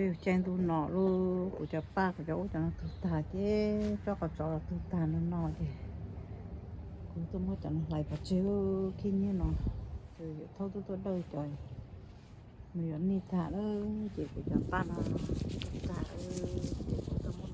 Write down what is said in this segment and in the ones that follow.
Yug caij ntuj no lub, kuv cov paj kuv cov ub cov no tug tag ces tsob qos tsov los tug tag no no ces kuv tuaj muab cov no hlais pov tseg khib nyiab no, ces yuav thaub tuaj tuaj dawj cov no yuav nij tag lawm ces kuv cov paj no tug tag ces kuv tuaj muab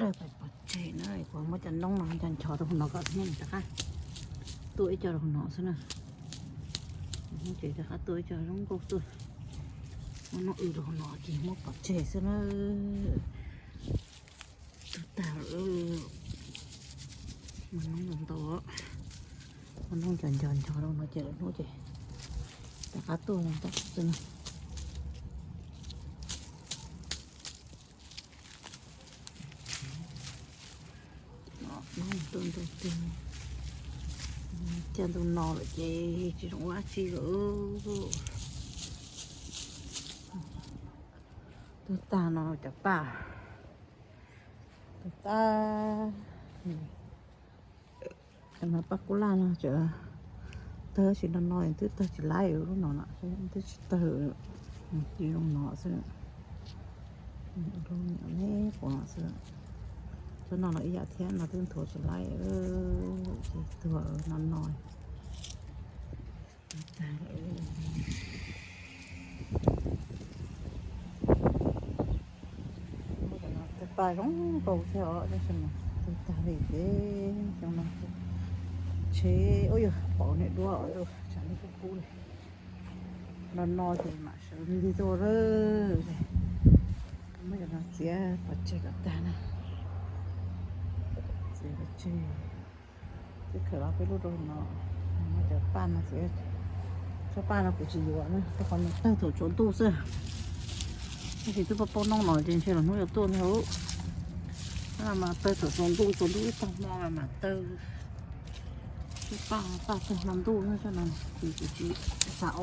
dawj pov tseg na. Kuv muab cov noob no ncho ncho rau hauv no kom hnub rov qab tuaj ib co rau hauv no xwb na. Ces rov qab tuaj ib co zoo nkauj tuaj, muab noob w rau hauv no ces muab pov tseg xwb na. Tug tag lawm, muab noob ntau ntau, muab noob ncho ncho ncho rau no ces lwm hnub ces rov qab tuaj ntau xwb na. Tuaj ntu twg, caij ntuj no lawm ces tsis zoo ua dab tsi lawm. Tug tag no cov paj, tug tag. Cov no paj kub laj no tseem tawg, tab sis no no twb tawg tsis laib lub no no, twb tsis tawg, ci zoo no xwb. Lub me quav no xwb. Tsob no los ib yam thiab, no twb nthuav tsis laib, ces tuag no no. Tug paj zoo nkauj thiab os, tab sis mas tug tag li ces xyoo no tsheb, ua yog pom niam duab os, tsam li kub kub li. No no ces mam sawv nti tuaj lawm. Muab cov no txiav pov tseg kom tag na. Txiav pov tseg. Twb khaws los peb lub rau no, muab cov paj no txiav. Tsob paj no kuv tsis yuav na, rau qhov nws tawg thaum tsaus ntuj xwb. Tab sis twb poob poob noob no ces ntshe lwm hnub yuav tuaj ntag. Mas tawg thaum tsaus ntuj, tsaus ntuj ib tag hmo mas tawg. Tsob paj, paj tawg hmo ntuj na, tsob no ces kuv tsis xav,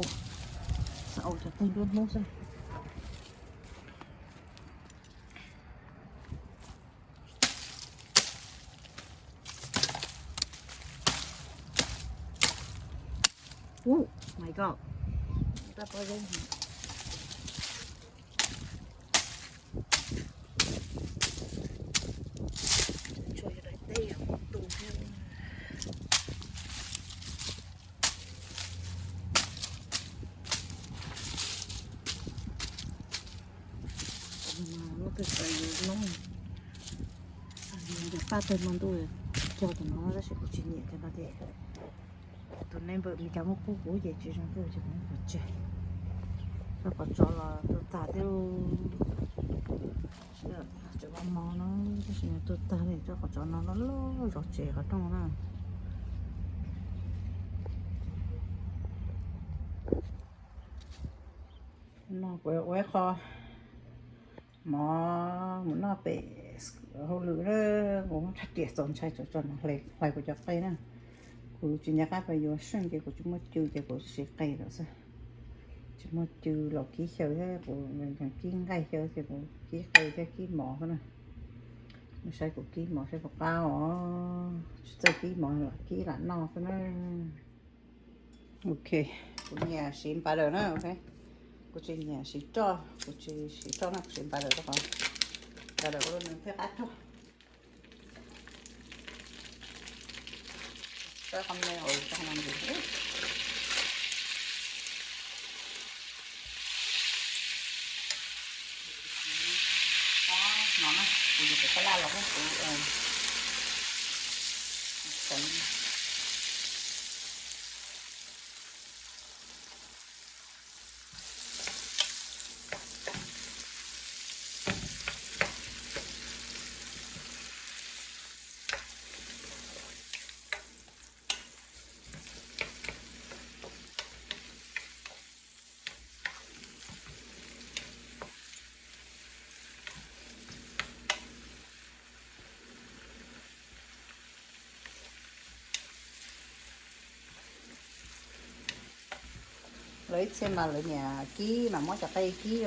xav ua cov tawg nruab hnub xwb. Uh, my God. Tab pob zeeb. Tshuav yog daim teb yog tu thiab. Muab tawg tau yus noob, yus cov paj tawg hmo ntuj cog tam no tab sis kuv tsis nyiam cov no tias tus neighbor Meskas muab pub kuv ces tsis zoo kuv ces kuv muab pov tseg. Tsob qos tsov los tuag tag thiab. Tseem mos mos no tab sis nws tuag tag li, tsob qos tsov no loj loj zov tsev qhov rooj na. No kuv ua ib qho mov mus noj pem hauj lwm na, kuv muab rab riam txaus ntshai tso no hlais kuv cov qe na. Kuv tsis nco qab pab yuav seej ces kuv tsis muaj cw ces kuv siv qe lawm xwb. Tsis muaj cw los kib xyaw thiab, kuv kib nqaij xyaw ces kuv kib qe thiab kib mov xwb na. Saib kuv kib mov saib puas qab os, tsis txawj kib mov los kib lam noj xwb na. Ok, kuv nyiam siv npav daws na, ok. Kuv tsis nyiam siv roj, kuv tsis siv roj na, kuv siv npav daws rau qhov npav daws ua rau nws thiaj qab rog. Rau qhov me ua rau qhov no ntxiv. No na, kuv yuav kuv pab laj los kuv teev. Lawv ib txhia mas lawv nyiam kib mas muab cov qe kib,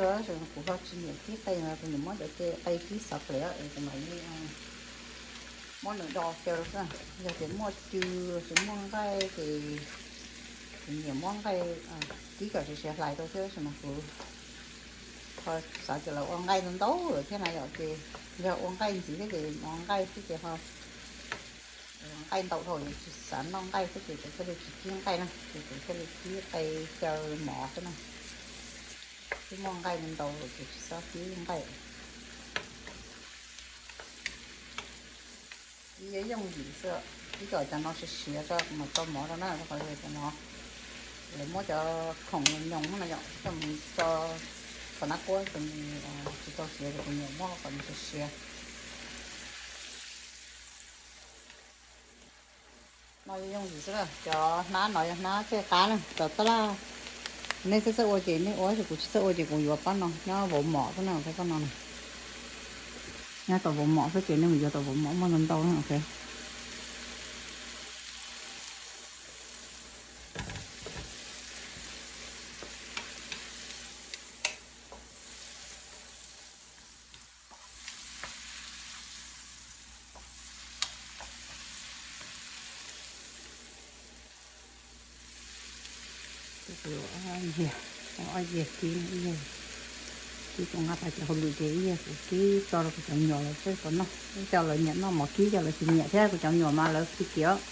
kuv ho tsis nyiam kib qe mas kuv nyiam muab cov qe kib xov plev es kuv mam li muab nws do xyaw xwb. Yog tias muaj cw los sis muaj nqaij ces kuv nyiam muab nqaij kib kom siav siav hlais rau thiab, tab sis mas kuv Ho xav tias lawv ua nqaij ntau ntau lawm thiab na yom, ces yog ua nqaij ntxiv thiab ces ua nqaij xwb ces ho nqaij ntau dhau ces tsis xav noj nqaij xwb ces txawm thiaj li tsis kib nqaij na, ces txawm thiaj li kib qe xyaw mov xwb na. Twb muaj nqaij ntau lawm ces tsis txhob kib nqaij. Ib yooj yim xwb, ib co cov no siav siav tso kuv mam tso mov rau na, rau qhov cov no lawv muab cov khoom nyoos no yom, coj mus tso txog nab kuab ces nws tsis tau siav ces kuv nyuam muab kom nws siav siav. No yooj yim xwb na, cov hnab no yog hnab txij qab na, cov taj laj nej txawj txawj ua ces nej ua, ces kuv tsis txawj ua ces kuv yuav pob no nyob vauv mom xwb na, pob no na. Nyob tom vauv mom xwb ces nej mus yuav tom vauv mom muaj ntau ntau na. Ob yias kib, ib yam kib tau nqa tas cov hauj lwm ces ib yam kuv kib tso rau kuv cov me nyuam lawv seb puas noj, ib co lawv nyiam noj mov kib, co lawv tsis nyiam thiab, kuv cov me nyuam mas lawv khi kiv os.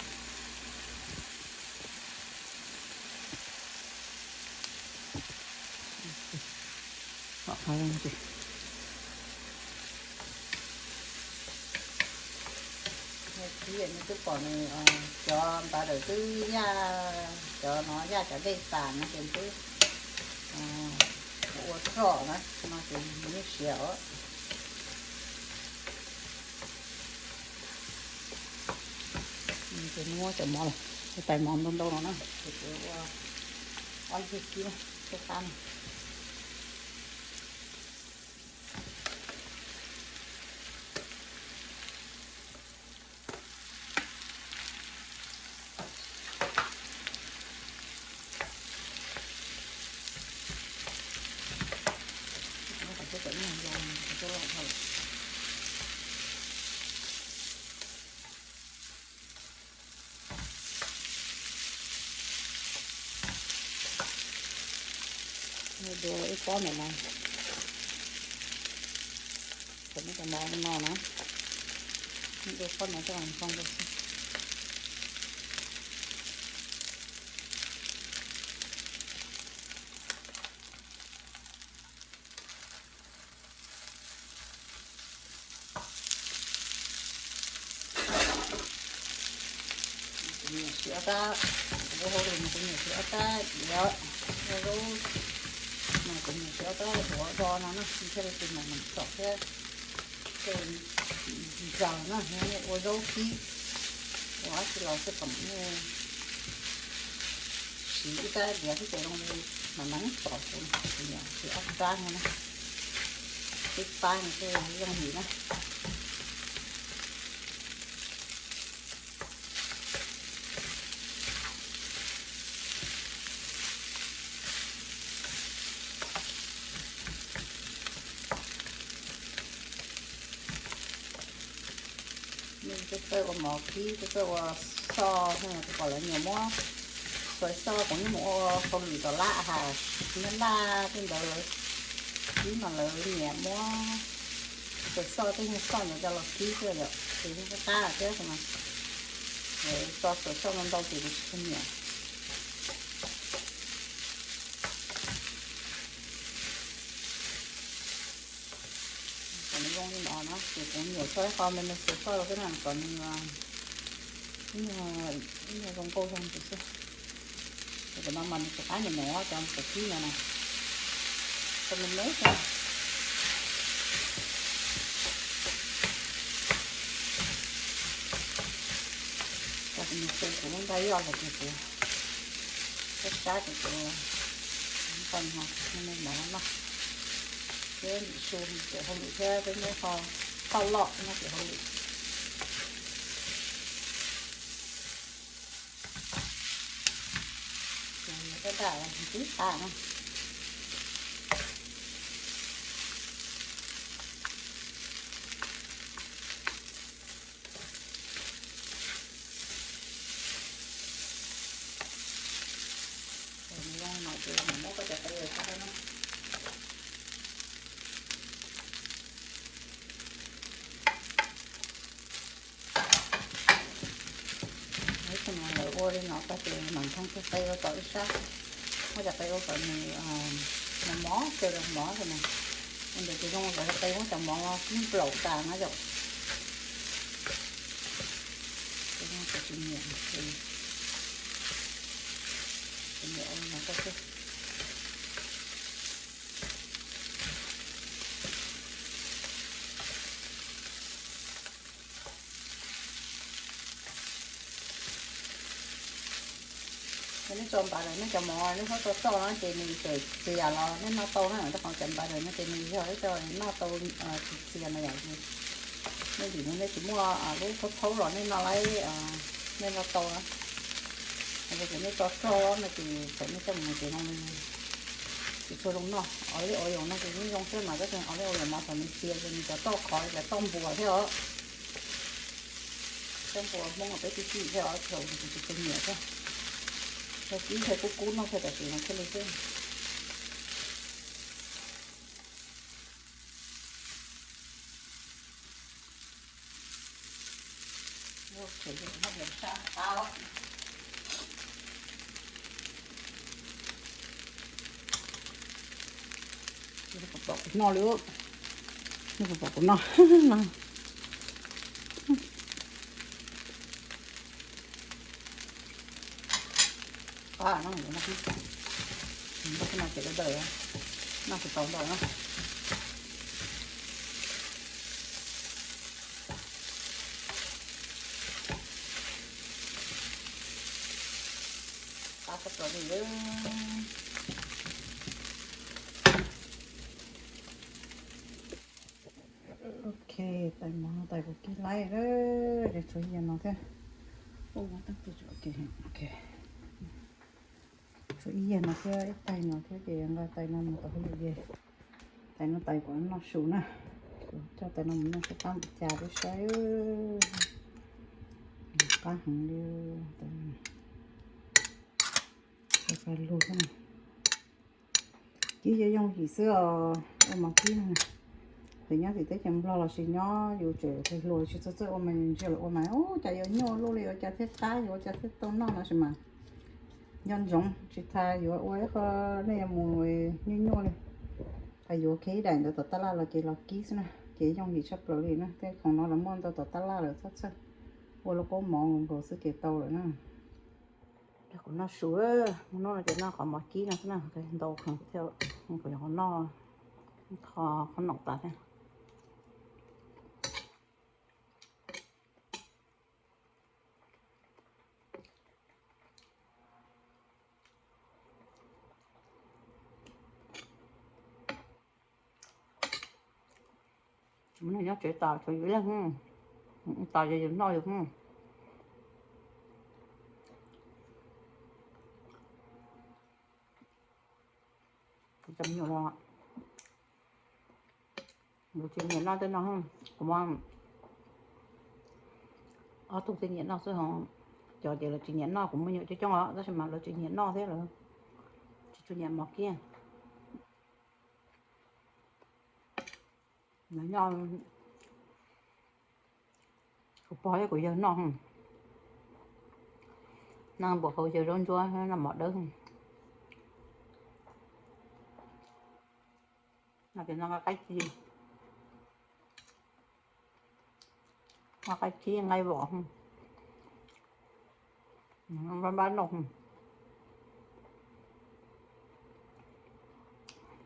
Kib nws twb pom nws cov ntawd lawm twb yaj, cov no yaj cov dej tas no ces twb ua roj na, no ces nws yeej siav os. Ces muab cov mov los, tais mov ntau ntau no na, ces kuv ua ob yig kib na, tej qab no. Dua ib pob ntawm no, thaum muab cov mov no na, dua pob no coj los nphoo rau xwb. Kuv nyiam siav ob rab, kuv ua hauj lwm mas kuv nyiam siav ob rab diav, ua zaub mas kuv nyiam siav ob rab duav do no na, thiaj li tus mam meem txom thiab, thiaj li ntsaws na, ua zaub kib, ua dab tsi los xij pom siv ib rab diav xwb ces zoo li mam meem txom kuv, kuv nyiam siav ob rab no na, ib pab no xwb yooj yim na. Nej twb txawj ua mov kib, twb txawj ua xoj, kuv pom lawv nyiam muab xuas xoj, kuv yeej mus ua hauj lwm tom lab has, nyob laj tej ntawd lawv kib mas lawv nyiam muab xuas xoj, tej nyuag xoj ntawd coj los kib xwb yom, ces yeej qab qab thiab no. Lawv tso xuas xoj ntau ntau ces kuv tsis tshua nyiam. Kom nws zoo li no na, ces kuv nyiam tso ib qho me me xuas xoj rau xwb na, kom nws ib nyuag zoo nkauj zoo tus xwb. Ces cov no mas nws tsis qab nyiam nws cov kaum kib no na, tso me me xwb. Cov kuv mus su kuv lub ntaj yoj los ces kuv sab sab ces kuv tau me me mov no noj, thiab su ces hauj lwm thiab peb muab ho tauj loj no ces hauj lwm. Ces yog tab daj los twb tas na. Ces nws zoo no ces mam muab koj cov qe tso rau na. Ces mam nthee kiag qe ua tom ib sab, muab cov qe ua kom nws mos mos, xyaw los mos xwb na. Ua ntawd ces zoo li cov qe muab cov mov no kub nplaum tas na yom. Ces tsis nyiam, tsis nyiam ua li no xwb. Yog nej tso butter nej cov mov nej txhob tso txoj no ces nws txawm txias los nej noj tau na, rau qhov cov butter no ces nws yog ib co noj tau tsis txias na yom. Ces nej vim nej tsis muaj lub thaub thaub los nej noj laib, nej noj tau na. Hos yog tias nej tso txoj no ces thaum nej coj mus ces no tsis tshua zoo noj. Olive oil no ces yeej zoo xwb mas, tab sis olive oil no thaum nws txias ces nws cov txoj khov li cov txoj npua thiab os. Txoj npua Hmoob peb tib tib thiab os, thaum nws tsis tshua nyiam thiab. Yog kib thiaj kub kub noj thiaj tam sim no thiaj li xwb. Pom kuv noj li, nej puas pom kuv noj no? Qab no, no ces dawb dawb, noj tsis tau ntau na. Qab tshaj plaws li. Ok, tais mov no tais kuv kib laib lawm, tshuav ib yam no thiab. Tshuav ib yam no thiab, ib tais no thiab ces nqa tais no mus tom hauv lwm yam. Tais no tais kuv noj su na, kuv coj tais no mus noj sab qab npaum cas peb saib. Qab heev li. Tais no, tais lug xwb na. Kib yooj yooj yim xwb os, ua mov kib no. Ces nyob tim teb chaws Nplog los sis nyob yus tseem hluas tsis txawj txawj ua mas ntsia lawv ua mas ua cas yuav nyuaj luaj li, ua cas thiaj qab, yuav ua cas thiaj tau noj no sis mas nco ntsoov tsis tas yuav ua ib qho nej yuav mus nyuaj nyuaj li. Hos yuav kiag ib daim ntawd tom tab laj los ces los kib xwb na, ces yooj yim tshaj plaws li na. Tej khoom no los muaj ntau tom tab laj lawm, txhob txhawj, ua lub kaub mov nkaus xwb ces tau lawm na. Kuv noj su, hnub no ces noj qhov mov kib no xwb na, ntau heev thiab. Kuv yuav noj tho qhob noom tas thiab. Nyob tsev tas tsuas yus ib leeg, tas ces yus noj yus. Lawv tsis nyiam noj tej no, kuv muaj ob tug thiaj nyiam noj xwb. Cov ces lawv tsis nyiam noj, kuv muaj me nyuam coob coob os, tab sis mas lawv tsis nyiam noj thiab, lawv tsis tshua nyiam mov kiab. Lawv noj, kuv pog thiab kuv yawg noj, noj npua hau xyaw zaub ntsuab, noj mov dawb. No ces noj nqaij qab ci, nqaij qab ci nqaij vos, npab npab no.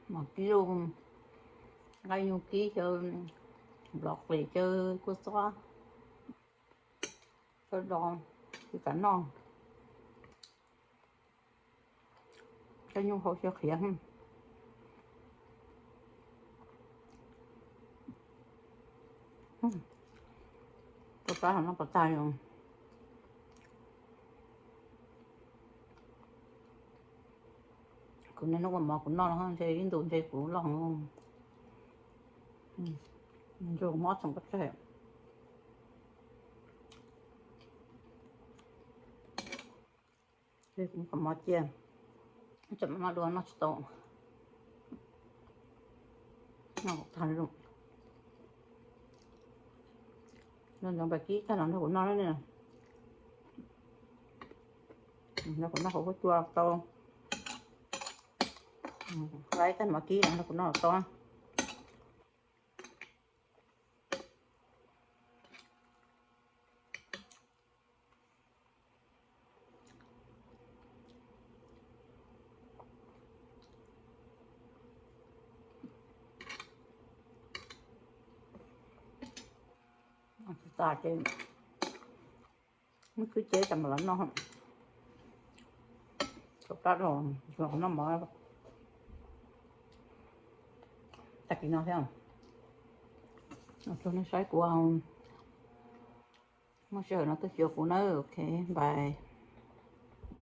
Mov kib, nqaij nyuj kib, xyaw nplov qis, xyaw kua txob, xyaw do, xyaw kav noj, xyaw nyuj hau, xyaw qhiav. Tus kab no pov tag li. Kuv niaj hnub ua mov kuv noj no ntshe ib ntus ntshe kuv loj heev. Ntshe kuv muab ob txoom pov tseg. Kuv qhov mov cia, tseem noj dua noj tsis tau. Noj tag li. Nco ntsoov pas kib tag los nrog kuv noj na. Nrog kuv noj qhauv huab cua tau. Laib tag mov kib los nrog kuv noj tau. Tas ces muab khwb ceb tas mam los noj. Tau plab los noj mov tag kis no thiab. Ua tsaug nej saib kuv, muaj sij hawm no tuaj xyuas kuv nawb, ok, bye.